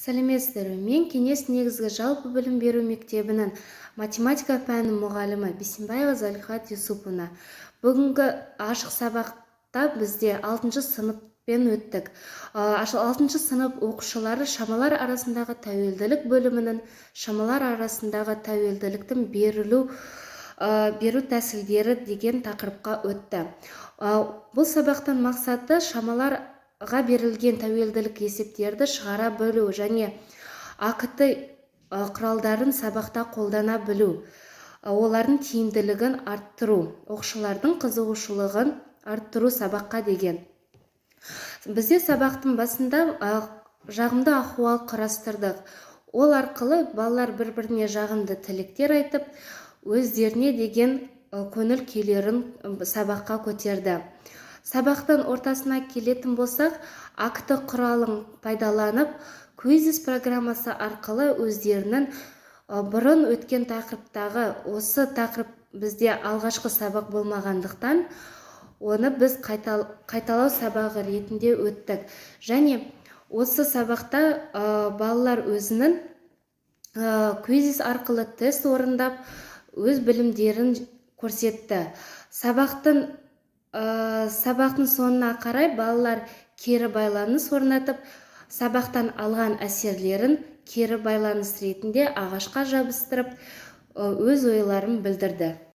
Сәлеметсіздер ме! Мен Кеңес негізгі жалпы білім беру мектебінің математика пәнінің мұғалімі Бейсенбаева Залихат Юсуповна. Бүгінгі ашық сабақта бізде алтыншы сыныппен өттік. Алтыншы сынып оқушылары шамалар арасындағы тәуелділік бөлімінің шамалар арасындағы тәуелділіктің беру тәсілдері деген тақырыпқа өтті. Бұл сабақтың мақсаты шамаларға берілген тәуелділік есептерді шығара білу және АКТ құралдарын сабақта қолдана білу, олардың тиімділігін арттыру, оқушылардың қызығушылығын арттыру сабаққа деген. Бізде сабақтың басында жағымды ахуал құрастырдық. Ол арқылы балалар бір-біріне жағымды тілектер айтып, өздеріне деген көңіл күйлерін сабаққа көтерді. Сабақтың ортасына келетін болсақ, АКТ құралын пайдаланып, Quizizz программасы арқылы өздерінің бұрын өткен тақырыптағы, осы тақырып бізде алғашқы сабақ болмағандықтан, оны біз қайталау сабағы ретінде өттік. Және осы сабақта балалар өзінің Quizizz арқылы тест орындап, өз білімдерін көрсетті. Сабақтың соңына қарай балалар кері байланыс орнатып, сабақтан алған әсерлерін кері байланыс ретінде ағашқа жабыстырып, өз ойларын білдірді.